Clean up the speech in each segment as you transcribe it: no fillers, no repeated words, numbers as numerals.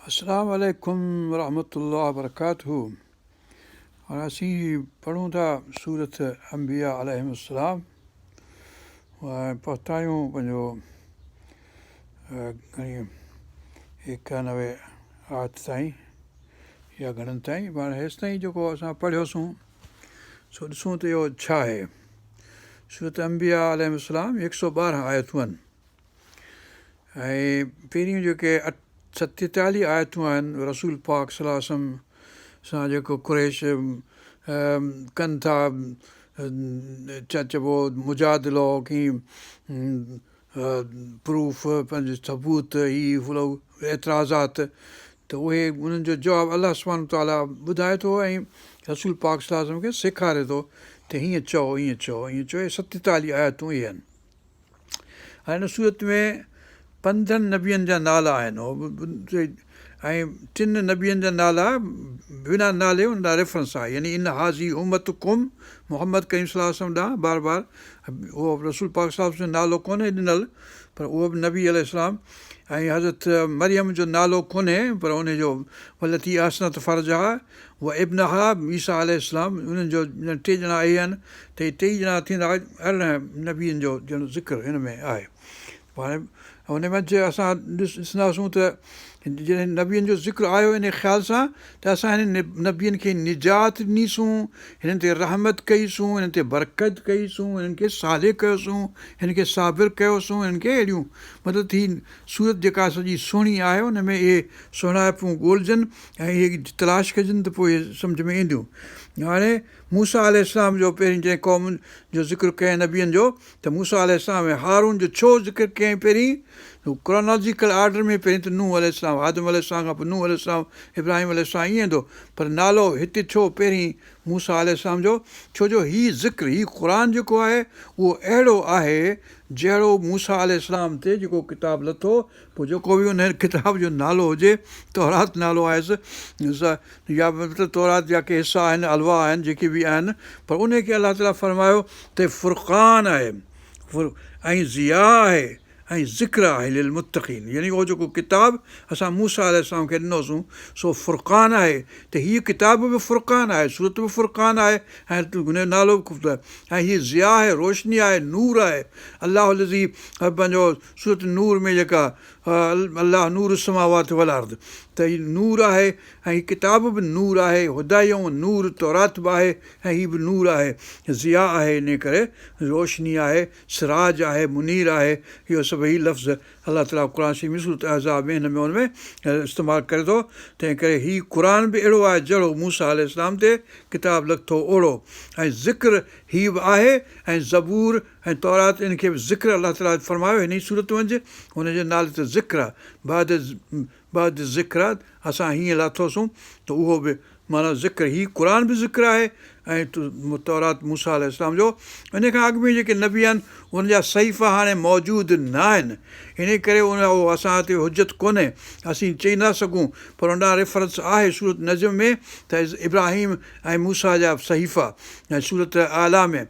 السلام عليڪم ورحمة الله وبرڪاته هاڻي اسين پڙهون ٿا سورة انبياء عليهم السلام ۽ پهتا آهيون پنهنجو گهڻي 91 آيت تائين يا گهڻن تائين پاڻ هيستائين جيڪو اسان پڙهيوسون سو ڏسون ته اهو ڇا آهي. سورة انبياء عليهم السلام 112 آيتون آهن ۽ پهريون جيڪي 47 آيتون آهن رسول پاڪ صلي الله عليه وسلم سان جيڪو قريش ڪن ٿا ڇا چئبو مجادلو ڪي پروف پنهنجو ثبوت هي هو اعتراضات ته اهي انهن جو جواب الله سبحانه وتعاليٰ ٻڌائي ٿو ۽ رسول پاڪ صلي الله عليه وسلم کي سيکاري ٿو ته هيئن چئو هيئن چئو هيئن چئو اهي 47 آيتون اهي آهن هاڻي هن سورت ۾ 15 نبين جا نالا آهن ۽ ٽن نبين جا نالا بنا نالي ان ڏانهن ريفرنس آهي يعني ان هٰذه امتڪم محمد ڪريم صلي الله عليه وسلم ڏانهن بار بار اهو رسول پاڪ صلي الله عليه وسلم جو نالو ڪونهي ڏنل پر اهو به نبي عليه السلام ۽ حضرت مريم جو نالو ڪونهي پر ان جو والتي احصنت فرجها و ابنها عيسيٰ عليه السلام انهن جو ٽي ڄڻا اهي آهن ته اهي ٽيئي ڄڻا ٿيندا 18 نبين جو ڄڻ ذڪر هن ۾ آهي. هاڻي ان منجهه اسان ڏسنداسون ته جڏهن نبين جو ذڪر آيو ان خيال سان ته اسان هنن نبين کي نجات ڏنيسون، هنن تي رحمت ڪئيسون، هنن تي برڪت ڪئيسون، هنن کي صالح ڪيوسون، هنن کي صابر ڪيوسون، هنن کي اهڙيون مطلب ته هي سورت جيڪا سڄي سهڻي آهي ان ۾ اهي سهڻائپون ڳولجن ۽ اهي تلاش ڪجن ته پوء اهي سمجهه ۾ اينديون. هاڻي موسيٰ عليه السلام جو پهرين جنهن قوم جو ذڪر ڪيائين نبين جو ته موسيٰ عليه السلام ۽ هارون جو ڇو ذڪر ڪيائين پهرين ڪرونالاجيڪل آرڊر ۾ پهرين ته نوح عليه السلام آدم عليه السلام کان پوء نوح عليه السلام ابراهيم عليه السلام ائين ايندو پر نالو هتي ڇو پهرين موسيٰ عليه السلام جو ڇو جو هي ذڪر هي قرآن جيڪو آهي اهو اهڙو آهي جهڙو موسيٰ عليه السلام تي جيڪو ڪتاب لٿو پوء جيڪو به ان ڪتاب جو نالو هجي، تورات نالو آهيس يا مطلب تورات جا ڪي حصا آهن، الواح آهن، جيڪي به آهن، پر انهي کي الله تعاليٰ فرمايو ته فرقان آهي ۽ ضياء آهي ۽ ذڪر آهي للمتقين يعني اهو جيڪو ڪتاب اسان موسيٰ عليه السلام کي ڏنوسون سو فرقان آهي ته هيء ڪتاب به فرقان آهي، سورت به فرقان آهي ۽ هن جو نالو به ۽ هيء ضياء آهي، روشني آهي، نور آهي، الله الذي پنهنجو سورة نور ۾ جيڪا الله نور السماوات والارض ته هي نور آهي ۽ هي ڪتاب به نور آهي هدي ۽ نور تورات به آهي ۽ هي به نور آهي ضياء آهي انهي ڪري روشني آهي سراج آهي منير آهي اهو سڀئي لفظ الله تعالي قرآن شريف ۾ سورة احزاب ۾ هن ۾ ان ۾ استعمال ڪري ٿو تنهن ڪري هي قرآن به اهڙو آهي جهڙو موسيٰ عليه السلام تي ڪتاب لٿو اوڙو ۽ ذڪر هي به آهي ۽ زبور ۽ تورات ان کي به ذڪر الله تعاليٰ فرمايو هن ئي سورت منجه هن جي نالي تي ذڪر بعد بعد الذڪريٰ اسان هيئن لاٿوسون ته اهو به معنيٰ ذڪر هي قرآن به ذڪر آهي ۽ تورات موسيٰ عليه السلام جو ان کان اڳ ۾ جيڪي نبي آهن ان جا صحيفا هاڻي موجود نه آهن انهي ڪري ان اهو اسان تي حجت ڪونهي اسين چئي نٿا سگهون پر ان ڏانهن ريفرنس آهي سورت نجم ۾ ته ابراهيم ۽ موسيٰ جا صحيفا ۽ سورت اعليٰ ۾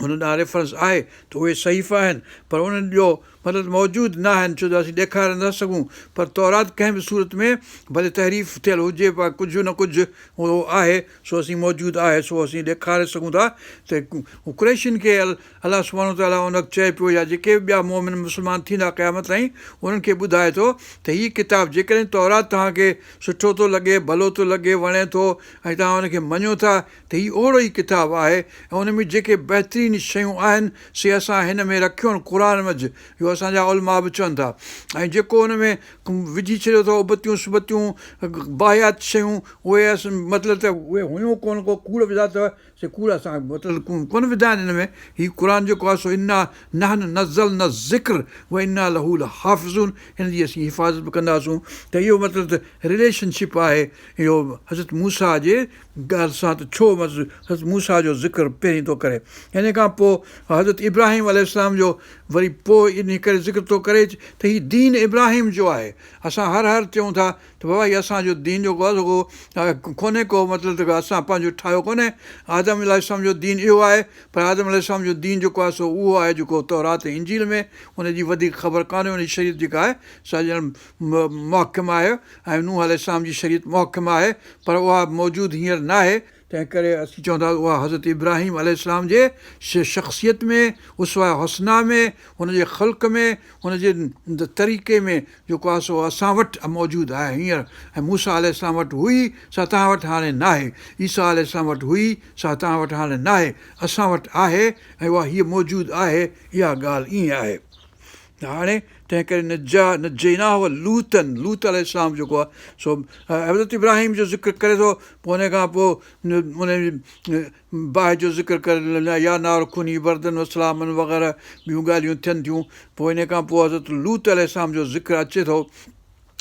هن ڏانهن ريفرنس آهي ته اهي صحيفا آهن پر انهن جو مطلب موجود نه آهن ڇو جو اسين ڏيکاري نٿا سگهون پر تورات ڪنهن به صورت ۾ ڀلي تحريف ٿيل هجي پر ڪجهه نه ڪجهه اهو آهي سو اسين موجود آهي سو اسين ڏيکاري سگهون ٿا ته قريشين کي الله سبحانه وتعاليٰ ان وقت چئي پيو يا جيڪي به ٻيا مؤمن مسلمان ٿيندا قيامت تائين انهن کي ٻڌائي ٿو ته هي ڪتاب جيڪڏهن تورات توهان کي سٺو ٿو لڳي ڀلو ٿو لڳي وڻي ٿو ۽ توهان ان کي مڃو ٿا ته هي اهڙو ئي ڪتاب آهي ۽ ان ۾ جيڪي بهترين شيون آهن سي اسان هن ۾ رکيون آهن قرآن منجهه اهو اسان جا علماء به چون ٿا ۽ جيڪو ان ۾ وجهي ڇڏيو اٿو ابتيون سبتيون واهيات شيون اهي مطلب ته اهي هيون ڪونه ڪو ڪوڙ وڌا اٿو سي ڪوڙ اسان مطلب ڪونه وڌا آهن هن ۾ هي قرآن جيڪو آهي سو انا نحن نزلنا الذڪر وانا له لحافظون هن جي اسين حفاظت به ڪنداسون ته اهو مطلب ته رليشن شپ آهي اهو حضرت موسيٰ جي ڳالهه سان ته ڇو حضرت موسيٰ جو ذڪر پهرين ٿو ڪري. ان کان پوء حضرت ابراهيم عليه السلام جو وري پوء انهي ڪري ذڪر ٿو ڪري ته هي دين ابراهيم جو آهي. اسان هر هر چئون ٿا ته بابا هي اسان جو دين جيڪو آهي سو ڪونهي ڪو مطلب ته اسان پنهنجو ٺاهيو ڪونهي. آدم عليه السلام جو دين اهو آهي پر آدم عليه السلام جو دين جيڪو آهي سو اهو آهي جيڪو تورات ۽ انجيل ۾ ان جي وڌيڪ خبر ڪانهي ان جي شريعت جيڪا آهي سا ڄڻ محڪم آهي ۽ نوح عليه السلام جي شريعت محڪم آهي پر اها موجود هينئر ناهي. تنهن ڪري اسين چئون ٿا ته اها حضرت ابراهيم عليه السلام جي شخصيت ۾، اسوه حسنه ۾، هن جي خلق ۾، هن جي طريقي ۾ جيڪو آهي سو اسان وٽ موجود آهي هينئر ۽ موسيٰ عليه السلام وٽ هئي سا توهان وٽ هاڻي ناهي، عيسيٰ عليه السلام وٽ هئي سا توهان وٽ هاڻي ناهي، اسان وٽ آهي ۽ اها هيء موجود آهي، اها ڳالهه ائين آهي. ته هاڻي تنهن ڪري نجا نجيناه ولوطا لوط عليه السلام جيڪو آهي سو حضرت ابراهيم جو ذڪر ڪري ٿو پوء ان کان پوء ان باهه جو ذڪر ڪري يا نار ڪوني بردا وسلاما وغيره ٻيون ڳالهيون ٿين ٿيون پوء ان کان پوء حضرت لوط عليه السلام جو ذڪر اچي ٿو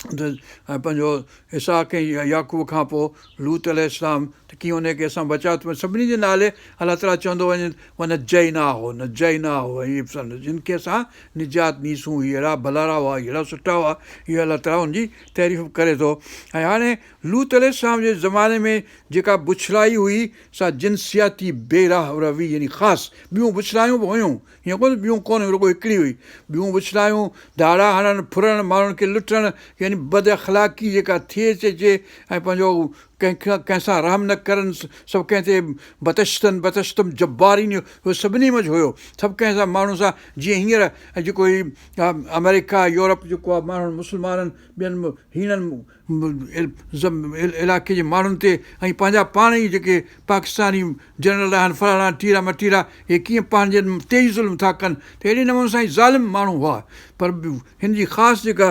ته ۽ پنهنجو اسحاق ۽ يعقوب کان پوء لوط عليه السلام ته ڪيئن انهي کي اسان بچايو ته سڀني جي نالي الله تعاليٰ چوندو وڃي ونجيناه نجيناه ۽ جن کي اسان نجات ڏنيسون هي اهڙا ڀلارا هئا هي اهڙا سٺا هئا اهو الله تعاليٰ ان جي تعريف به ڪري ٿو ۽ هاڻي لوط عليه السلام جي زماني ۾ جيڪا بڇڙائي هئي سا جنسياتي بي راهه روي يعني خاص ٻيون بڇڙايون به هيون ائين ڪونه ٻيون ڪونه هيون رڳو هڪڙي هئي. ٻيون بڇڙايون، ڌاڙا هڻڻ، ڦرڻ، ماڻهن کي لٽڻ يعني بد اخلاقي جيڪا ٿئي چئجي ۽ پنهنجو ڪنهن کان ڪنهن سان رحم نه ڪرڻ سڀ ڪنهن تي بطشتن بطشتم جبارين اهو سڀني منجهه هيو سڀ ڪنهن سان ماڻهن سان جيئن هينئر جيڪو هي آمريڪا يورپ جيڪو آهي ماڻهن مسلمانن ٻين هيڻن علائقي جي ماڻهن تي ۽ پنهنجا پاڻ ئي جيڪي پاڪستاني جنرل آهن فلاڻا ٽيرا مٽيرا اهي ڪيئن پنهنجن تي ئي ظلم ٿا ڪن ته اهڙي نموني سان هي ظالم ماڻهو هئا پر هن جي خاص جيڪا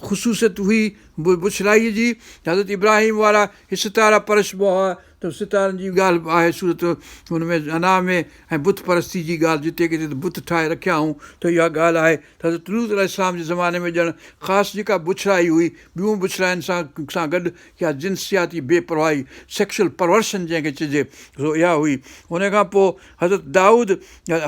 خصوصيت هئي بڇڙائي جي حضرت ابراهيم وارا هي ستاره پرست به هئا ته ستارن جي ڳالهه به آهي سورت ان ۾ انعام ۾ ۽ بت پرستي جي ڳالهه جتي ڪٿي ته بت ٺاهي رکيا هئائون ته اها ڳالهه آهي ته حضرت لوط عليه السلام جي زماني ۾ ڄڻ خاص جيڪا بڇڙائي هئي ٻيون بڇڙاين سان سان گڏ اها جنسياتي بي پرواهي Sexual Perversion جنهن کي چئجي سو اها هئي ان کان پوء حضرت دائود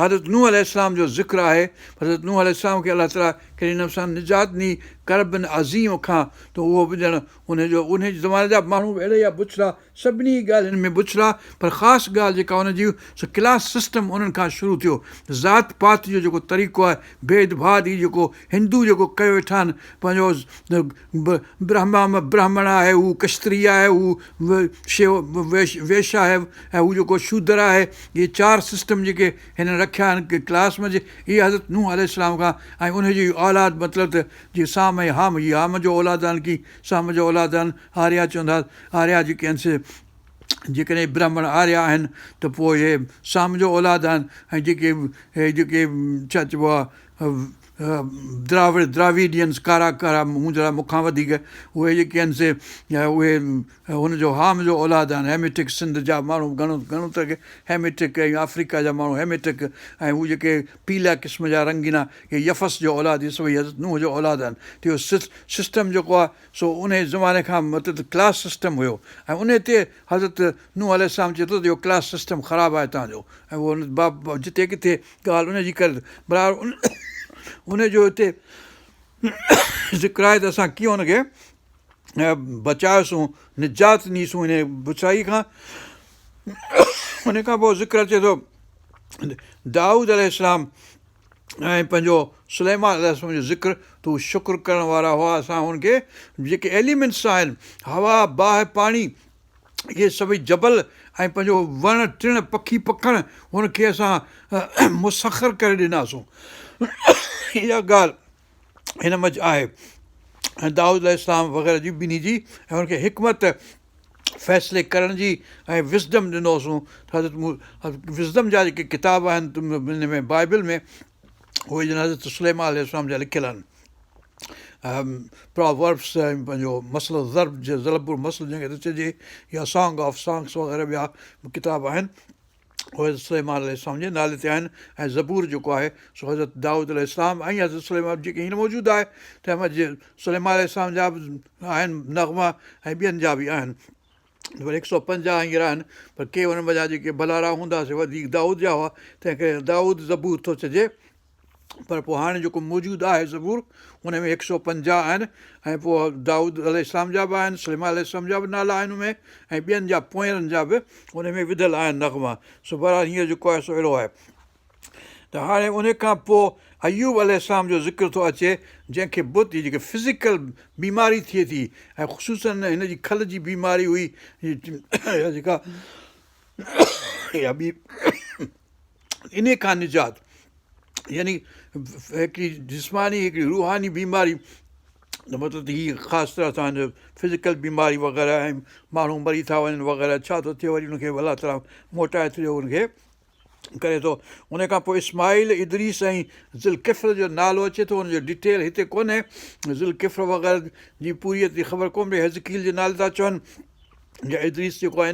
حضرت نوح عليه السلام جو ذڪر آهي حضرت نوح عليه السلام کي الله تعاليٰ ڪهڙي نموني سان نجات ڏني ڪرب عظيم کان ته اهو به ڄڻ ان جو انهي زماني جا ماڻهو به اهڙا ئي بڇڙا سڀني ڳالهين ۾ بڇڙا پر خاص ڳالهه جيڪا ان جي سو ڪلاس سسٽم انهن کان شروع ٿيو ذات پات جو جيڪو طريقو آهي ڀيد ڀاد هي جيڪو هندو جيڪو ڪيو ويٺا آهن پنهنجو برهما برهمڻ آهي هو کشتري آهي هو شيو ويش آهي ۽ هو جيڪو شودر آهي اهي چار سسٽم جيڪي هنن رکيا آهن ڪلاس ۾ اهي حضرت نوح عليه السلام کان ۽ ان جو اولاد مطلب ته جي سام ۽ حام هي حام جو اولاد آهن ڪي سام جو اولاد آهن آريا چوندا آريا جيڪي آهن سي جيڪڏهن برهمڻ آريا آهن ته پوء اهي سام جو اولاد آهن ۽ جيڪي هي جيڪي ڇا چئبو آهي دراوڙ Dravidians ڪارا ڪارا مون جهڙا مون کان وڌيڪ اهي جيڪي آهن سي اهي هن جو حام جو اولاد آهن هيميٽڪ سنڌ جا ماڻهو گهڻو گهڻو ته هيميٽڪ ۽ آفريڪا جا ماڻهو هيميٽڪ ۽ هو جيڪي پيلا قسم جا رنگينا اهي يفث جو اولاد اهي سڀئي حضرت نوح جو اولاد آهن ته اهو سسٽم جيڪو آهي سو انهي زماني کان مطلب ته ڪلاس سسٽم هيو ۽ انهي تي حضرت نوح عليه السلام چئي ٿو ته اهو ڪلاس سسٽم خراب آهي توهان جو ۽ اهو باب جتي ڪٿي ڳالهه ان جي ڪري بهرحال ان جو هتي ذڪر آهي ته اسان ڪيئن ان کي بچايوسون نجات ڏنيسون ان بڇڙائي کان ان کان پوء ذڪر اچي ٿو دائود عليه السلام ۽ پنهنجو سليمان عليه السلام جو ذڪر ته هو شڪر ڪرڻ وارا هئا اسان هن کي جيڪي ايليمينٽس آهن هوا باهه پاڻي اهي سڀئي جبل ۽ پنهنجو وڻ ٽڻ پکي پکڻ هن کي اسان مسخر ڪري ڏناسون اها ڳالهه هن منجه آهي ۽ دائود عليه السلام وغيره جي ٻنهي جي ۽ هن کي حڪمت فيصلي ڪرڻ جي ۽ وزڊم ڏنوسون حضرت وزڊم جا جيڪي ڪتاب آهن ان ۾ بائبل ۾ اهي ڄڻ حضرت سليمان عليه السلام جا لکيل آهن پراوربس ۽ پنهنجو مثل ضرب ضرب المثل جنهن کي ٿو چئجي يا سانگ آف سانگس وغيره ٻيا ڪتاب آهن اهي حضرت سليمان عليه السلام جي نالي تي آهن ۽ زبور جيڪو آهي سو حضرت دائود عليه السلام ۽ حضرت سليمان جيڪي هينئر موجود آهي تنهن ۾ سليمان عليه السلام جا به آهن نغما ۽ ٻين جا به آهن پر هڪ سؤ پنجاهه هينئر آهن پر ڪي انهن منجهان جيڪي ڀلارا هوندا سي وڌيڪ دائود جا هئا تنهن ڪري دائود زبور ٿو چئجي. پر پوء هاڻي جيڪو موجود آهي زبور ان ۾ هڪ سؤ 50 آهن ۽ پوء دائود عليه السلام جا به آهن، سليمان عليه السلام جا به نالا آهن ان ۾ ۽ ٻين جا پوئينرن جا به ان ۾ وڌل آهن نغما. سو بهرحال هينئر جيڪو آهي سو اهڙو آهي. ته هاڻي ان کان پوء ايوب عليه السلام جو ذڪر ٿو اچي جنهن کي بت جي جيڪي فزيڪل بيماري ٿئي ٿي ۽ خصوصاً هن جي کل جي بيماري هئي جيڪا يا ٻي انهي کان نجات يعني هڪڙي جسماني هڪڙي روحاني بيماري مطلب ته هي خاص طرح سان فزيڪل بيماري وغيره ۽ ماڻهو مري ٿا وڃن وغيره ڇا ٿو ٿئي وري ان کي الله تعاليٰ موٽائي ٿو ان کي ڪري ٿو ان کان پوء اسماعيل ادريس ۽ ذوالڪفل جو نالو اچي ٿو ان جو ڊيٽيل هتي ڪونهي ذوالڪفل وغيره جي پوري ايتري خبر ڪونهي حزقيل جي نالي ٿا چون يا ادريس جيڪو آهي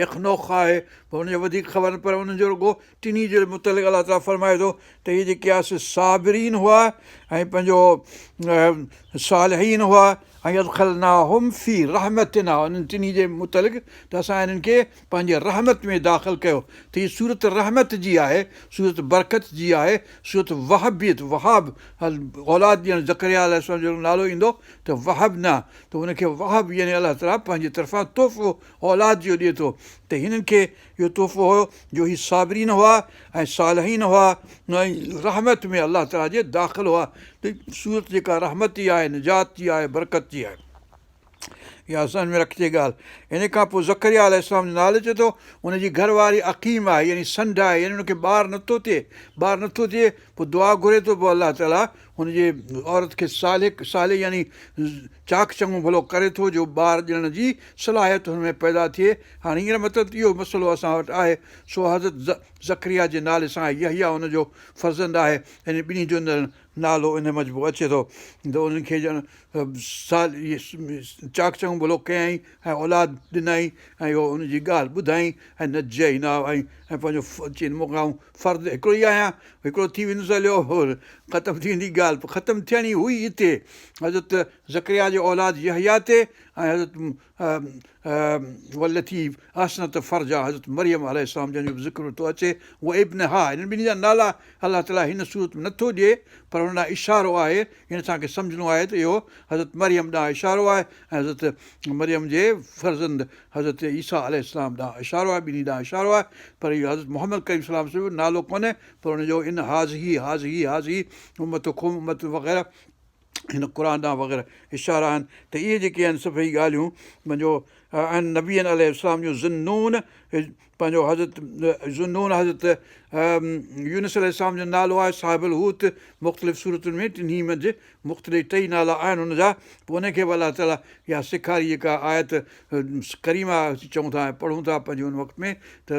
اخنوخ آهي پر ان جو وڌيڪ خبر نه پر انهن جو رڳو ٽنهي جي متعلق الله تعاليٰ فرمائي ٿو ته اهي جيڪي آهي سي صابرين هئا ۽ پنهنجو صالحين هئا ۽ ادخلناهم في رحمتنا انهن ٽنهي جي متعلق ته اسان انهن کي پنهنجي رحمت ۾ داخل ڪيو ته هي سورت رحمت جي آهي سورت برڪت جي آهي سورت وهبيت وهاب اولاد ڏيڻ زڪريا عليه السلام جو نالو ايندو ته وهبنا ته ان کي وهب يعني الله تعاليٰ پنهنجي طرفان تحفو اولاد جو ڏئي ٿو ته هنن کي اهو تحفو هيو جو هي صابرين هئا ۽ صالحين هئا ۽ رحمت ۾ الله تعاليٰ جي داخل هئا ته سورت جيڪا رحمت جي آهي نجات جي آهي برڪت جي آهي اها ذهن ۾ رکجي ڳالهه ان کان پوء زڪريا عليه السلام جو نالو اچي ٿو ان جي گهر واري عقيم آهي يعني سنڍ آهي يعني ان کي ٻار نٿو ٿئي ٻار نٿو ٿئي پوء دعا گهري ٿو پوء الله تعاليٰ هن جي عورت کي صالح صالح يعني چاڪ چڱو ڀلو ڪري ٿو جو ٻار ڄڻڻ جي صلاحيت هن ۾ پيدا ٿئي. هاڻي هينئر مطلب ته اهو مسئلو اسان وٽ آهي سو حضرت زڪريا جي نالي سان آهي يحيٰ هن جو فرزند آهي يعني ٻنهي جو نالو ان منجهه اچي ٿو ته انهن کي ڄڻ چاڪ چڱو ڀلو ڪيائين ۽ اولاد ڏنائين ۽ اهو ان جي ڳالهه ٻڌائين ۽ نجيناه ۽ ۽ پنهنجو چين مون کان آئون فرد هڪڙو ئي آهيان هڪڙو ٿي ويندس هليو ختم ٿي ويندي ڳالهه پر ختم ٿيڻي هئي هتي حضرت زڪريا جي اولاد يحيٰ تي ۽ حضرت والتي احصنت فرجها حضرت مريم عليه السلام جنهن جو به ذڪر ٿو اچي وابنها انهن ٻنهي جا نالا الله تعاليٰ هن سورت ۾ نٿو ڏئي پر ان ڏانهن اشارو آهي هن اسان کي سمجهڻو آهي ته اهو حضرت مريم ڏانهن اشارو آهي ۽ حضرت مريم جي فرزند حضرت عيسيٰ عليه السلام ڏانهن اشارو آهي، ٻنهي ڏانهن اشارو آهي، پر اهو حضرت محمد ڪريم صلي الله عليه وسلم جو نالو ڪونهي، پر ان جو ان هٰذه هٰذه هٰذه امتڪم امة وغيره هن قرآن ڏانهن وغيره اشارا آهن ته اهي جيڪي آهن سڀئي ڳالهيون پنهنجو آهن نبين عليه السلام جون ذوالنون پنهنجو حضرت ذوالنون حضرت يونس عليه السلام جو نالو آهي صاحب الحوت مختلف سورتن ۾ ٽنهي منجهه مختلف ٽئي نالا آهن ان جا پوء ان کي به الله تعاليٰ اها سيکاري جيڪا آيت ڪريمه اسين چئون ٿا ۽ پڙهون ٿا پنهنجي ان وقت ۾ ته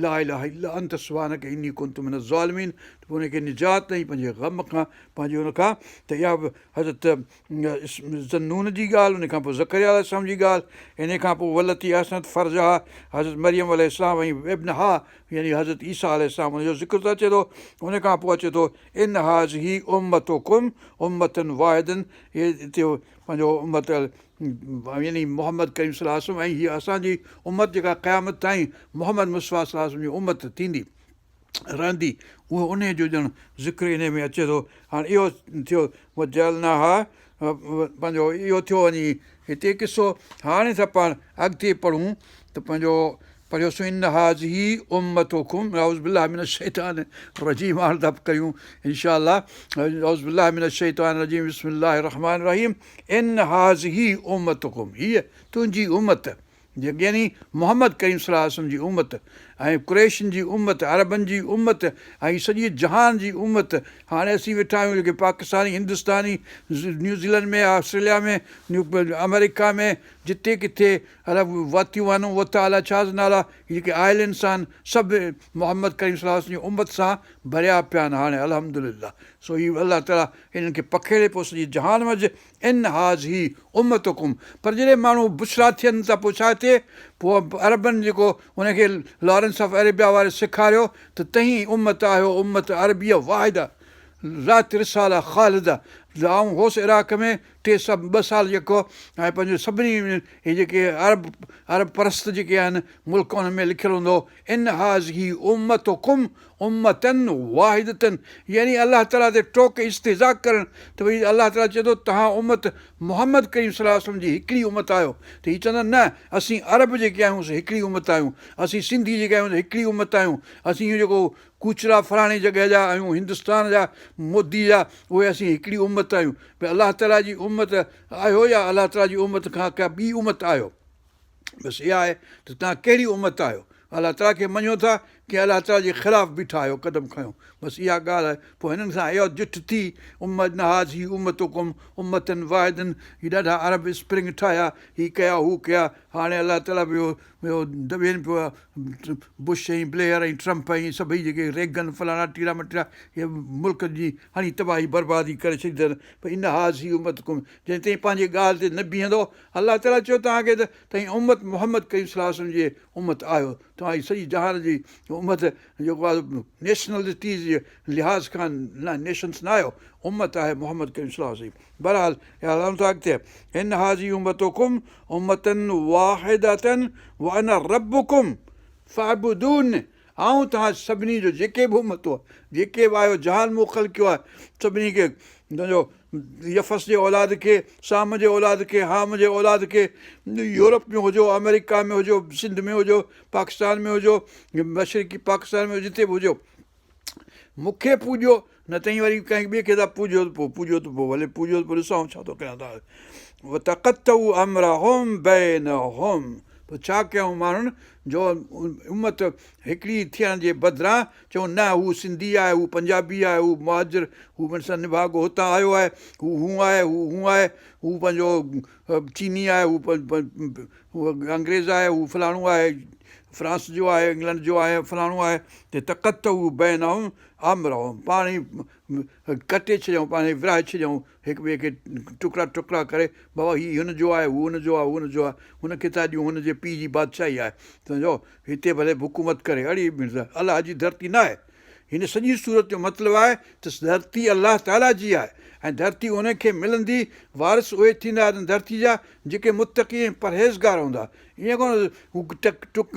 لا اله الا انت سبحانڪ اني ڪنت من الظالمين ته پوء ان کي نجات ڏئي پنهنجي غم کان پنهنجي ان کان ته اها به حضرت ذوالنون جي ڳالهه ان کان پوء زڪريا عليه السلام جي ڳالهه ان کان پوء والتي احصنت فرجها حضرت مريم عليه السلام ۽ ابنها يعني حضرت عيسيٰ عليه السلام ان جو ذڪر ته اچي ٿو ان کان پوء اچي ٿو ان هٰذه امتڪم امة واحدة هي هتي پنهنجو امت يعني محمد ڪريم صلي الله عليه وسلم ۽ هيء اسان جي امت جيڪا قيامت تائين محمد مصطفيٰ صلي الله عليه وسلم جي امت ٿيندي رهندي اهو انهيء جو ڄڻ ذڪر انهيء ۾ اچي ٿو هاڻي اهو ٿيو وجعلناها پنهنجو اهو ٿيو وڃي هتي قصو هاڻي ٿا پاڻ اڳتي پڙهون ته پنهنجو پڙهيوسون ان هٰذه امتڪم اعوذ بالله من الشيطان الرجيم هاڻ ٿا ڪريون ان شاء الله اعوذ بالله من الشيطان الرجيم بسم الله الرحمن الرحيم ان هٰذه امتڪم هيء تنهنجي امت يعني محمد ڪريم صلي الله عليه وسلم جي امت ۽ قريشن جي امت عربن جي امت ۽ سڄي جهان جي امت هاڻي اسين ويٺا آهيون جيڪي پاڪستاني هندستاني نيوزيلنڊ ۾ آسٽريليا ۾ آمريڪا ۾ جتي ڪٿي الا واتيوانو وتا الا ڇا نالا هي جيڪي آئلينڊس آهن سڀ محمد ڪريم صلي الله عليه وسلم جي امت سان ڀريا پيا آهن هاڻي الحمد لله سو هي الله تعالي انهن کي پکيڙي پيو سڄي جهان منجهه ان هٰذه امتڪم پر جڏهن ماڻهو بڇڙا ٿين ته پوء ڇا ٿئي پوء عربن جيڪو ان کي لارنس آف اريبيا واري سيکاريو ته تهين امت آهيو امت عربيه واحده ذات رساله خالده آئون هوس عراق ۾ ٽي سڀ ٻه سال جيڪو ۽ پنهنجو سڀني هي جيڪي عرب عرب پرست جيڪي آهن ملڪ انهن ۾ لکيل هوندو ان هٰذه امتڪم امة واحدة يعني الله تعالي تي ٽوڪ استهزاء ڪرڻ ته ڀئي الله تعالي چئي ٿو توهان امت محمد ڪريم صلي الله عليه وسلم جي هڪڙي امت آهيو ته هي چوندا نه اسين عرب جيڪي آهيون سي هڪڙي امت آهيون اسين سنڌي جيڪي آهيون سي هڪڙي امت آهيون اسين اهو جيڪو ڪوچرا فلاڻي جڳهه جا آهيون هندستان جا مودي جا اهي اسين هڪڙي امت آهيون ڀئي الله تعالي جي امت آهيو يا الله تعالي جي امت کان ڪا ٻي امت آهيو بس اها آهي ته توهان ڪهڙي امت آهيو؟ الله تعاليٰ کي مڃو ٿا ڪي الله تعاليٰ جي خلاف بيٺا آهيو قدم کنيو بس اها ڳالهه آهي پوء هنن سان اها جٺ ٿي امت ان هٰذه امتڪم امة واحدة هي ڏاڍا عرب اسپرنگ ٺاهيا هي ڪيا هو ڪيا هاڻي الله تعاليٰ به اهو دٻين پيو بش ۽ بليئر ۽ ٽرمپ ۽ سڀئي جيڪي ريگن فلاڻا ٽيڙا مٽيڙا هي ملڪ جي هڻي تباهي بربادي ڪري ڇڏي اٿن پر ان هٰذه امتڪم جڏهن تائين پنهنجي ڳالهه تي نه بيهندو الله تعاليٰ چيو توهان کي ته توهين امت محمد ڪريم صلي الله عليه وسلم جي امت آهيو توهان جي سڄي جهان جي امت جيڪو آهي نيشنلٽيز جي لحاظ کان نه نيشنس نه آهيو امت آهي محمد ڪريم صلي الله عليه وسلم بهرحال هلون ٿا اڳتي ان هٰذه امتڪم امة واحدة وانا ربڪم فاعبدون آئون توهان سڀني جو جيڪي به امتون جيڪي به آهيو جهان مون خلقيو آهي سڀني کي تنهنجو يفث جي اولاد کي سام جي اولاد کي حام جي اولاد کي يورپ ۾ هجو آمريڪا ۾ هجو سنڌ ۾ هجو پاڪستان ۾ هجو مشرقي پاڪستان ۾ جتي به هجو مون کي پوڄو نه ته وري ڪنهن ٻئي کي ٿا پوڄو ته پوء پوڄو ته پوء ڀلي پوڄو ته پوء ڏسون ڇا ٿو ڪيان ٿا وتقطعوا امرهم بينهم پوء ڇا ڪيائون ماڻهن جو امت هڪڙي ٿيڻ جي بدران چون نه هو سنڌي آهي هو پنجابي آهي هو مهاجر هو مون نڀاڳو هتان آيو آهي هو هون آهي هو هون آهي هو پنهنجو چيني آهي هو انگريز آهي هو فلاڻو آهي فرانس جو آهي انگلنڊ جو آهي فلاڻو آهي ته تقطعوا بينهم امرهم پاڻ ئي ڪٽي ڇڏيائون پاڻ ئي ورهائي ڇڏيائون هڪ ٻئي کي ٽڪرا ٽڪرا ڪري بابا هي هن جو آهي هو هن جو آهي هو هن جو آهي هن کي ٿا ڏيون هن جي پيء جي بادشاهي آهي سمجهو هتي ڀلي حڪومت ڪري اڙي الله جي ڌرتي نه آهي هن سڄي سورت جو مطلب آهي ته ڌرتي الله تعاليٰ جي آهي ۽ ڌرتي ان کي ملندي، وارث اهي ٿيندا ان ڌرتي جا جيڪي متقي ۽ پرهيزگار هوندا. ائين ڪونه هو ٽڪ ٽڪ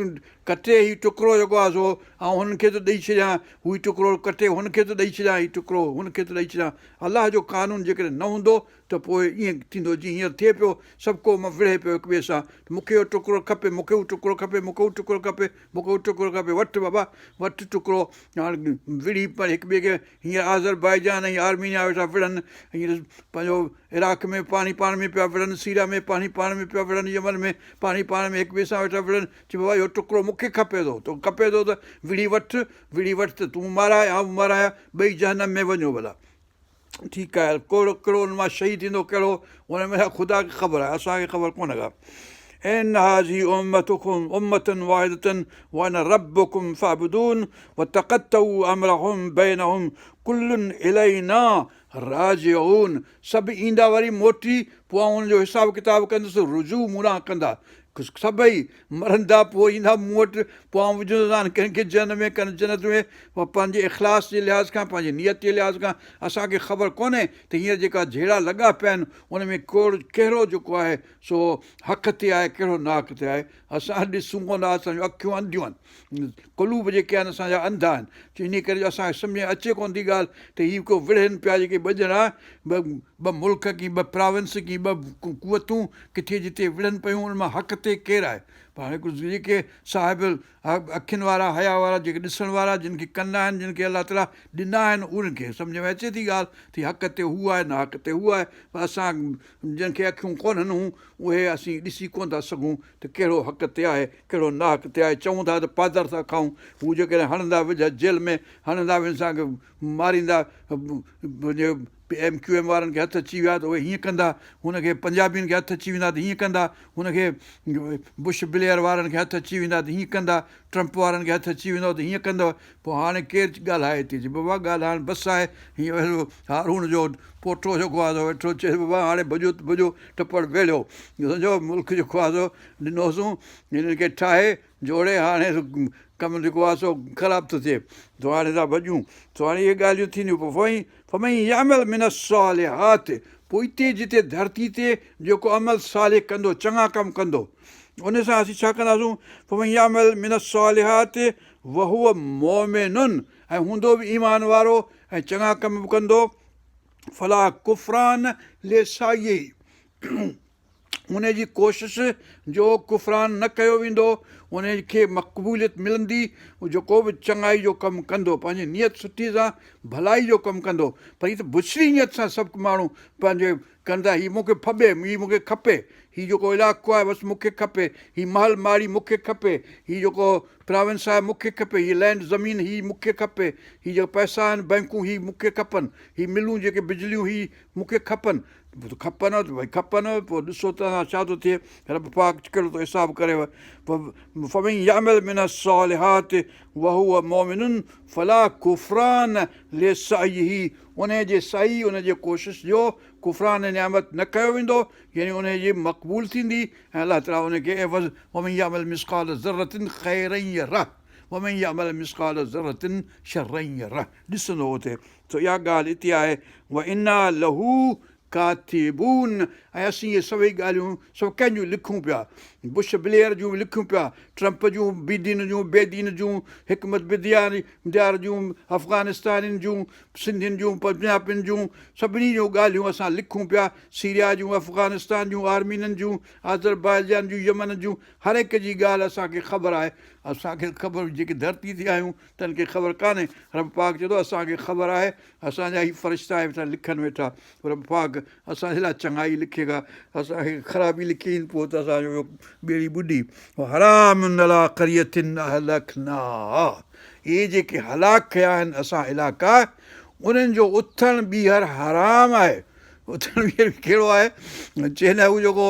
ڪٽي هي ٽڪرو جيڪو آهي سو آئون هنن کي ٿو ڏئي ڇڏيان، هو هي ٽڪرو ڪٽي هن کي ٿو ڏئي ڇڏيان، هي ٽڪرو هن کي ٿو ڏئي ڇڏيان. الله جو قانون جيڪڏهن نه هوندو ته پوء ائين ٿيندو جيئن هينئر ٿئي پيو، سڀ ڪو وڙهي پيو هڪ ٻئي سان ته مون کي اهو ٽڪرو کپي، مون کي هو ٽڪرو کپي، مون کي هو ٽڪرو کپي. مون کي اهو ٽڪرو کپي، وٺ بابا وٺ ٽڪرو. هاڻ وڙهي پڻ هڪ ٻئي کي هينئر آذربائيجان ۽ آرمينيا ويٺا وڙهن، هينئر پنهنجو عراق ۾ پاڻي پاڻ ۾ پيا وڙهن، سيريا ۾ پاڻي پاڻ ۾ پيا وڙهن، يمن ۾ پاڻي پاڻ ۾ هڪ ٻئي سان ويٺا وڙهن، چي بابا اهو ٽڪرو مون کي کپي ٿو، توکي کپي ٿو ته وڙهي وٺ، وڙهي وٺ ته تون مارائي آئون مارايان، ٻئي جهنم ۾ وڃو ڀلا. ٺيڪ آهي ڪهڙو ڪهڙو ان مان شهيد ٿيندو ڪهڙو ان ۾ خدا کي خبر آهي اسان کي خبر ڪونهي ڪا ان هٰذه امتڪم امة واحدة وانا ربڪم فاعبدون وتقطعوا امرهم بينهم ڪل الينا راجعون سڀ ايندا وري موٽي پوء آئون انهن جو حساب ڪتاب ڪندس رجوع مون ڏانهن ڪندا سڀئي مرندا پوء ايندا مون وٽ، پوء آئون وجهندوسان ڪن کي جهنم ۾ ڪن جنت ۾، پوء پنهنجي اخلاص جي لحاظ کان، پنهنجي نيت جي لحاظ کان، اسان کي خبر ڪونهي ته هينئر جيڪا جهيڙا لڳا پيا آهن ان ۾ ڪهڙو جيڪو آهي سو حق تي آهي ڪهڙو ناحق تي آهي، اسان ڏسون ڪونه ٿا، اسان جون اکيون انڌيون آهن، قلوب جيڪي آهن اسان جا انڌا آهن، انهيء ڪري جو اسان کي سمجهه ۾ اچي ڪونه ٿي ڳالهه ته هي ڪو وڙهن پيا جيڪي ٻه ڄڻا، ٻه ملڪ ڪي ٻه پراونس ڪي ٻه قوتون ڪٿي جتي وڙهن پيون ان مان حق تي ڪير آهي؟ پر هاڻي ڪجهه جيڪي صاحب اکين وارا حيا وارا جيڪي ڏسڻ وارا جن کي ڪن آهن جن کي الله تعاليٰ ڏنا آهن انهن کي سمجهه ۾ اچي ٿي ڳالهه ته حق تي هو آهي ناحق تي هو آهي پر اسان جن کي اکيون ڪونهن هون اهي اسين ڏسي ڪونه ٿا سگهون ته ڪهڙو حق تي آهي ڪهڙو ناحق تي آهي چئون ٿا ته پادر ٿا کائون هو جيڪڏهن هڻندا وجهه جيل ۾ هڻندا به انسان کي ماريندا ايم ڪيو ايم وارن کي هٿ اچي ويا ته اهي هيئن ڪندا، هن کي پنجابين کي هٿ اچي ويندا ته هيئن ڪندا، هن کي بش بليئر وارن کي هٿ اچي ويندا ته هيئن ڪندا، ٽرمپ وارن کي هٿ اچي ويندو ته هيئن ڪندو، پوء هاڻي ڪير ڳالهائي هتي چي بابا ڳالهائڻ بس آهي، هيئن هارون جو پوٽو جيڪو آهي سو ويٺو چئي بابا هاڻي ڀڄو ته ڀڄو ٽپڙ ويڙهيو سمجهو ملڪ جيڪو آهي سو ڏنوسون هنن کي ٺاهي جوڙي هاڻي ڪم جيڪو آهي سو خراب ٿو ٿئي سو هاڻي ٿا ڀڄون سو هاڻي اهي ڳالهيون ٿينديون پوء فمن يعمل من الصالحات پوء اتي جتي ڌرتي تي جيڪو عمل صالح ڪندو چڱا ڪم ڪندو ان سان اسين ڇا ڪنداسون فمن يعمل من الصالحات وهو مؤمن ۽ هوندو به ايمان وارو ۽ چڱا ڪم به ڪندو فلا ڪفران لسعيه ان جي ڪوشش جو ڪفران نه ڪيو ويندو، ان کي مقبوليت ملندي، جيڪو به چڱائي جو ڪم ڪندو پنهنجي نيت سٺي سان ڀلائي جو ڪم ڪندو پر هي ته بڇڙي نيت سان سڀ ماڻهو پنهنجي ڪن ٿا هي مون کي ڦٻي هي مون کي کپي هي جيڪو علائقو آهي بس مون کي کپي هي محل ماڙي مون کي کپي هي جيڪو پراونس آهي مون کي کپي هي لينڊ زمين هي مون کي کپي هي جيڪا پئسا آهن بئنڪون هي مون کي کپن هي ملون جيڪي بجليون هي مون کي کپن کپنو ته ڀئي کپنو پوء ڏسو ته اسان ڇا ٿو ٿئي رب پاڪ ڪهڙو ٿو حساب ڪريو فمن يعمل من الصالحات وهو مؤمن فلا ڪفران لسعيه ان جي سعي ان جي ڪوشش جو ڪفران نعمت نه ڪيو ويندو يعني ان جي مقبول ٿيندي ۽ الله تعالي ان کي عوض ومن يعمل مثقال ذرة خيرا يره ومن يعمل مثقال ذرة شرا يره ڏسندو اتي سو اها ڳالهه اتي آهي، وانا له ڪاتبون ۽ اسين اهي سڀئي ڳالهيون سڀ ڪنهن جون لکون پيا، بش بليئر جون به لکون پيا، ٽرمپ جون، بي دين جون، بي دين جون، حڪمت بديار جون، افغانستانين جون، سنڌين جون، پنجاپين جون، سڀني جون ڳالهيون اسان لکون پيا، سيريا جون، افغانستان جون، آرمينن جون، آذربائيجان جون، يمن جون، هر هڪ جي ڳالهه اسان کي خبر آهي، اسان کي خبر جيڪي ڌرتي تي آهيون تن کي خبر ڪانهي. رب پاڪ چئي ٿو، اسان کي خبر آهي، اسان جا هي فرشتا آهي ويٺا لکن ويٺا. رب پاڪ اسان جي لاء چڱائي لکي ڪا اسان کي خرابي لکي پوء ته اسان جو ٻيڙي ٻڏي. وحرام عليٰ قرية اهلڪناها اهي جيڪي هلاڪ ڪيا آهن اسان علائقا انهن جو اٿڻ ٻيهر حرام آهي. اٿڻ ٻيهر ڪهڙو آهي؟ چي نه هو جيڪو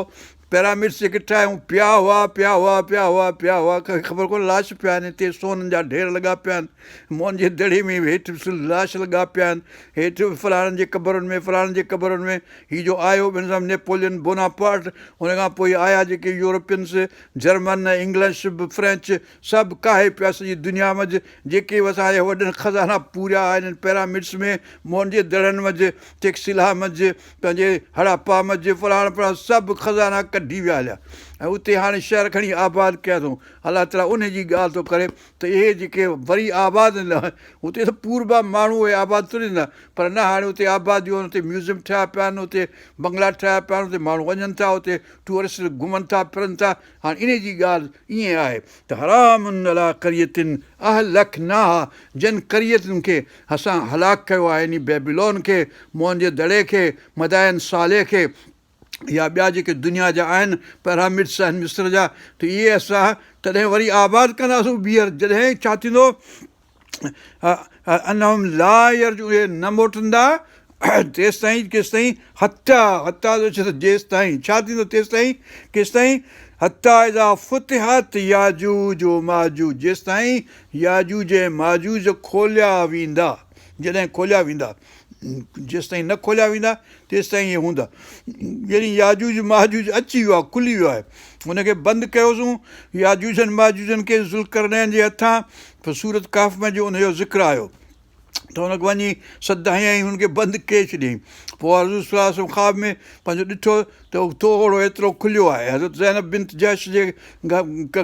پيرامڊس جيڪي ٺاهيائون پيا هئا پيا هئا پيا هئا پيا هئا ڪنهن کي خبر ڪونه لاش پيا آهن هتي سون جا ڍير لڳا پيا آهن موهن جي دڙي ۾ هيٺ لاش لڳا پيا آهن هيٺ فلاڻن جي قبرن ۾ فلاڻن جي قبرن ۾ هي جو آيو ٻين سان نيپولين بوناپارٽ ان کان پوء آيا جيڪي يورپينس جرمن انگلش فرينچ سڀ ڪاهي پيا سڄي دنيا منجهه جيڪي به اسان جا وڏن خزانا پوريا آهن پيرامڊس ۾ موهن جي دڙن منجهه ٽيڪسيلا منجهه پنهنجي هڙاپا منجهه فلاڻ فلاڻ سڀ خزانا ڪڍي ويا هليا ۽ اتي هاڻي شهر کڻي آباد ڪيا اٿئون الله تعاليٰ ان جي ڳالهه ٿو ڪري ته اهي جيڪي وري آباد نه اتي ته پوربا ماڻهو اهي آباد ٿوري ٿيندا پر نه هاڻي اتي آباديون آهن اتي ميوزيم ٺهيا پيا آهن اتي بنگلا ٺهيا پيا آهن اتي ماڻهو وڃن ٿا اتي ٽوئرسٽ گهمن ٿا ڦرن ٿا هاڻ انهي جي ڳالهه ائين آهي ته حرام عليٰ قرية اهلڪناها جن قريتن کي اسان هلاڪ ڪيو آهي يعني بيبيلون کي، موهن جي دڙي کي، مدائن صالح کي يا ٻيا جيڪي دنيا جا آهن پيرامڊس آهن مصر جا ته اهي اسان تڏهن وري آباد ڪنداسون ٻيهر جڏهن ڇا ٿيندو انهم لا يرجعون اهي نه موٽندا تيستائين ڪيستائين حتيٰ حتيٰ جو چي ٿو جيستائين ڇا ٿيندو تيستائين ڪيستائين حتيٰ اذا فتحت ياجوج و ماجوج جيستائين ياجوج ۽ ماجوج کوليا ويندا جڏهن کوليا ويندا جيستائين نه کوليا ويندا تيستائين اهي هوندا. يعني ياجوج ماجوج اچي ويو آهي، کلي ويو آهي. ان کي بند ڪيوسون ياجوجن ماجوجن کي ذوالقرنين جي هٿان پوء سورت ڪهف ۾ جو ان جو ذڪر آيو ته ان کي وڃي سد هنيائين هن کي بند ڪري ڇڏيائين. پوء حضور صلي الله عليه وسلم خواب ۾ پنهنجو ڏٺو ته ٿورو ايترو کليو آهي. حضرت زينب بنت جحش جي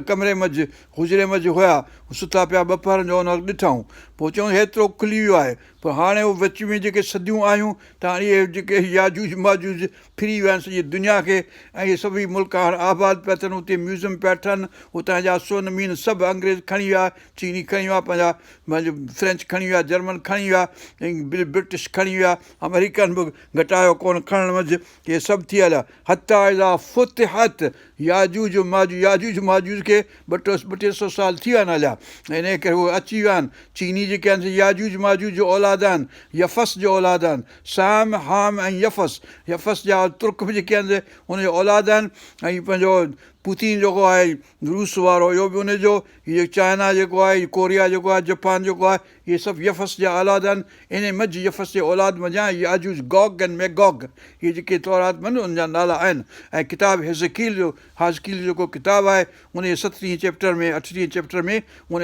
ڪمري منجهه حجري منجهه هيا ستا پيا ٻپهرن جو ان وقت ڏٺائون. پوء چيائون هيترو کلي ويو آهي. پر هاڻي اهو وچ ۾ جيڪي صديون آيون ته هاڻي اهي جيڪي ياجوج ماجوج ڦري ويا آهن سڄي دنيا کي ۽ اهي سڀئي ملڪ هاڻ آباد پيا ٿين اتي ميوزم پيا ٺهن اتان جا سون مين سڀ انگريز کڻي ويا چيني کڻي ويا پنهنجا پنهنجو فرينچ کڻي ويا جرمن کڻي ويا ۽ برٽش کڻي ويا آمريڪن به گهٽايو ڪونه کڻڻ منجهه اهي سڀ ٿي هليا حتيٰ اذا فتحت ياجوج و ماجوج ياجوج ماجوج کي ٻه ٽي سو سال ٿي ويا آهن هليا ۽ انهيء ڪري اهي اچي ويا آهن. چيني جيڪي آهن سي ياجوج ماجوج جو اولاد آهن، يفث جو اولاد آهن. سام، حام ۽ يفث، يفث جا ترڪ به جيڪي آهن سي ان جو اولاد آهن ۽ پنهنجو پوتين جيڪو آهي روس وارو اهو به ان جو، هي چائنا جيڪو آهي، هي ڪوريا جيڪو آهي، جپان جيڪو آهي، اهي سڀ يفث جا اولاد آهن. انهي منجهه يفث جي اولاد منجهان ياجوج، گوگ ۽ ميگوگ، اهي جيڪي تورات ۾ آهن، انهن جا نالا آهن. ۽ ڪتاب حزقيل جو، حزقيل جو جيڪو ڪتاب آهي، ان جي ستٽيهين چئپٽر ۾، اٺٽيهين چئپٽر ۾ ان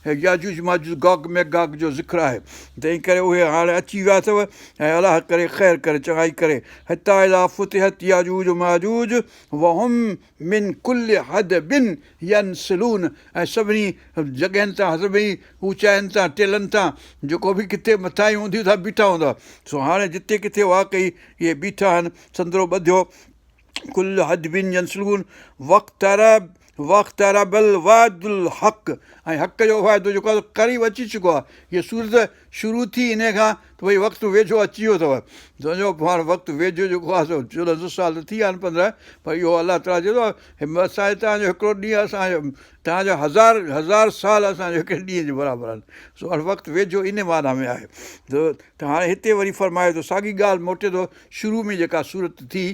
ياجوج ماجوج، گوگ ميگاگ جو ذڪر آهي. تنهن ڪري اهي هاڻي اچي ويا اٿو ۽ الله ڪري خير ڪري، چڱائي ڪري. حتيٰ اذا فتحت ياجوج وماجوج وهم من ڪل حدب ينسلون ۽ سڀني جڳهين تان سڀني اوچاين تان ٽيلن تان جيڪو به ڪٿي مٿاهين هوندي اتان بيٺا هوندا سو هاڻي جتي ڪٿي واقعي اهي بيٺا آهن سندرو ٻڌيو ڪل حدب ينسلون واقترب واقترب الوعد الحق ۽ حق جو وعدو جيڪو آهي قريب اچي چڪو آهي هيء سورت شروع ٿي انهيء کان ته ڀئي وقت ويجهو اچي ويو اٿو. سمجهو هاڻ وقت ويجهو جيڪو آهي سو 14 سو سال ته ٿي ويا آهن 15 پر اهو الله تعاليٰ چئي ٿو اسان جو توهان جو هڪڙو ڏينهن اسان جو توهان جو هزار هزار سال اسان جو هڪڙي ڏينهن جي برابر آهن. سو هاڻ وقت ويجهو ان معنيٰ ۾ آهي ته هاڻي هتي وري فرمائي ٿو ساڳي ڳالهه موٽي ٿو شروع ۾ جيڪا سورت ٿي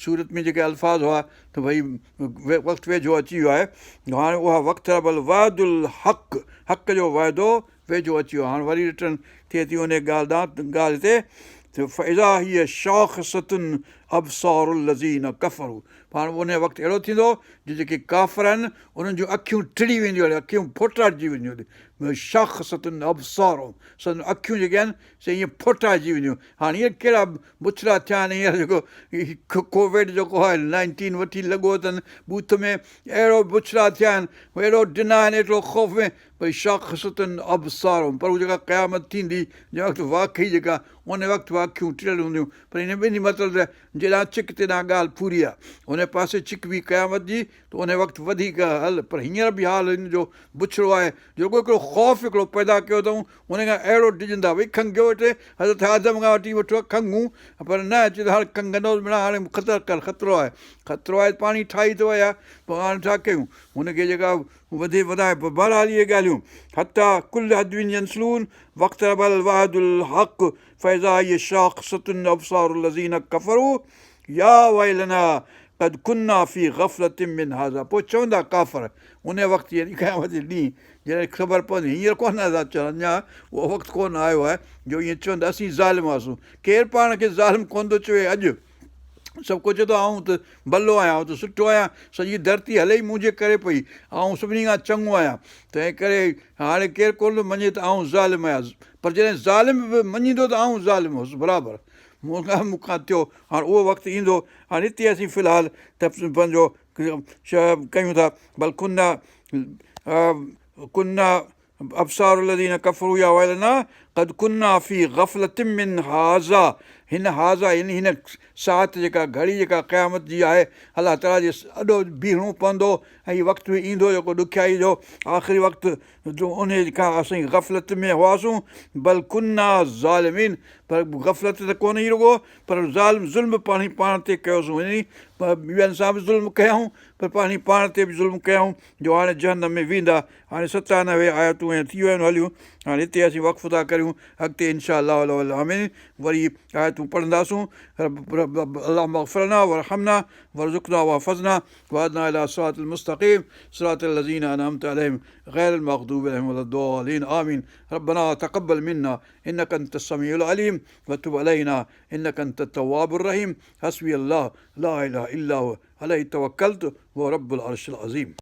سورت ۾ جيڪي الفاظ هئا ته ڀئي وقت ويجهو اچي ويو آهي هاڻي اها واقترب الوعد الحق حق جو وعدو ويجهو اچي ويو. هاڻ وري ريٽرن ٿئي ٿي انهيء ڳالهه ڏانهن ڳالهه تي ته فاذا هي شاخصة ابصار الذين ڪفروا هاڻ انهيء وقت اهڙو ٿيندو جو جيڪي ڪافر آهن انهن جون اکيون ٽڙي وينديون اکيون ڦوٽارجي وينديون شاخصة ابصارهم سندن اکيون جيڪي آهن سي ائين ڦوٽارجي وينديون هاڻ هينئر ڪهڙا بڇڙا ٿيا آهن هينئر جيڪو ڪوويڊ جيڪو آهي نائنٽين وٺي لڳو اٿن ٻوٿ ۾ اهڙو بڇڙا ٿيا آهن اهڙو ڊنا آهن ايترو خوف ۾ ڀئي شاخصة ابصارهم پر هو جيڪا قيامت ٿيندي جنهن وقت واقعي جيڪا ان وقت به اکيون ٽڙيل هونديون پر ان ٻنهي مطلب ته جيڏانهن ڇڪ تيڏانهن ڳالهه پوري آهي ان پاسي ڇڪبي قيامت جي ته ان وقت وڌيڪ هل پر هينئر به حال هن جو بڇڙو آهي جو رڳو هڪڙو خوف هڪڙو پيدا ڪيو اٿئون ان کان اهڙو ڊڄندا ڀئي کنگهيو ويٺي حضرت آدم کان وٺي وٺو کنگهون پر نه چي ته هاڻي کنگهندو مڙا هاڻي خطر ڪر خطرو آهي خطرو آهي پاڻي ٺاهي ٿو ويا پوء هاڻي ڇا ڪيون هن کي جيڪا وڌي وڌائي پر بهرحال اهي ڳالهيون حتيٰ ڪل حدب ينسلون واقترب الوعد الحق فاذا هي شاخصة ابصار الذين ڪفروا يا ويلنا قد ڪنا في غفلة من هذا پوء چوندا ڪافر ان وقت يعني قيامت جي ڏينهن جڏهن خبر پوندي هينئر ڪونه ٿا چون اڃا اهو وقت ڪونه آيو آهي جو ائين چوندا اسين ظالم هئاسون ڪير پاڻ کي ظالم ڪونه ٿو چوي اڄ سڀ ڪو چئي ٿو آئون ته ڀلو آهيان، آئون ته سٺو آهيان، سڄي ڌرتي هلي ئي منهنجي ڪري پئي، آئون سڀني کان چڱو آهيان، تنهن ڪري هاڻي ڪير ڪونه ٿو مڃي ته آئون ظالم آهيان، پر جڏهن ظالم به مڃيندو ته آئون ظالم هوس برابر مون کان مون کان ٿيو، هاڻ اهو وقت ايندو، هاڻ هتي اسين في الحال ته پنهنجو ڪيون ٿا بل ڪنا ڪنا ابصار الذين ڪفروا يا ويلنا قد ڪنا في غفلة من هذا هن هذا يعني هن ساعت جيڪا گهڙي جيڪا قيامت جي آهي الله تعاليٰ جي اڏو بيهڻو پوندو ۽ هي وقت به ايندو جيڪو ڏکيائي جو آخري وقت جو انهي کان اسين غفلت ۾ هئاسون بل ڪنا ظالمين پر غفلت ته ڪونه هئي رڳو پر ظالم ظلم به پاڻ پاڻ تي ڪيوسون يعني ٻين سان به ظلم ڪيائون پر پاڻ پاڻ تي به ظلم ڪيائون جو هاڻي جهنم ۾ ويندا هاڻي 97 آيتون ائين ٿي ويون آهن هليون هاڻي هتي اسين وقفو ٿا ڪريون اڳتي ان شاء الله العالمين وري آيتون پڙهنداسون اللهم اغفر لنا وارحمنا وارزقنا واحفظنا واهدنا الي صراط المستقيم صراط الذين انعمت عليهم غير المغضوب عليهم ولا الضالين آمين ربنا تقبل منا انك انت السميع العليم وتب علينا انك انت التواب الرحيم حسبي الله لا اله الا هو عليه توڪلت وهو رب العرش العظيم.